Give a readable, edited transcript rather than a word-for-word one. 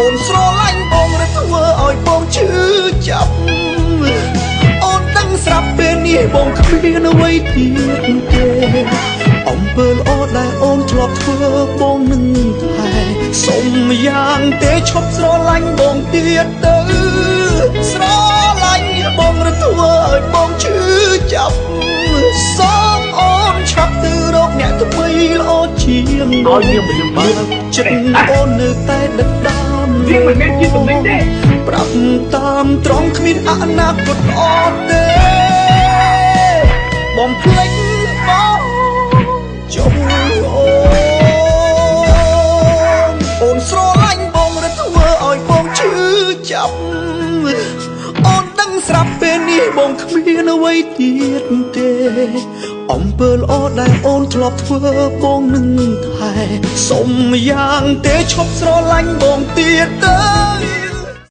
អូនស្រឡាញ់បងឬធ្វើឲ្យបងឈឺចាប់ អូនដឹងស្រាប់ពេលនេះបងគ្មានអ្វីទៀតទេ អំពើល្អដែលអូនធ្លាប់ធ្វើបងនឹងថែ សុំយ៉ាងទេឈប់ស្រឡាញ់បងទៀតទៅ។ ស្រឡាញ់បងឬធ្វើឲ្យបងឈឺចាប់ សូមអូនឆាប់ទៅរកអ្នកថ្មីល្អជាង ឲ្យនាងមក បើចិត្តអូននៅតែដិតដាម នាងមិនមែនជាទំនិញទេ ប្រាប់តាមត្រង់គ្មានអនាគតល្អទេ បំភ្លេចបងចុះអូន។ អូនស្រឡាញ់បងឬធ្វើឲ្យបងឈឺចាប់ អូនដឹងស្រាប់ពេលនេះបងគ្មានអ្វីទៀតទេ អំពើល្អដែលអូនធ្លាប់ធ្វើបងនឹងថែ សុំយ៉ាងទេឈប់ស្រឡាញ់បងទៀតទៅ។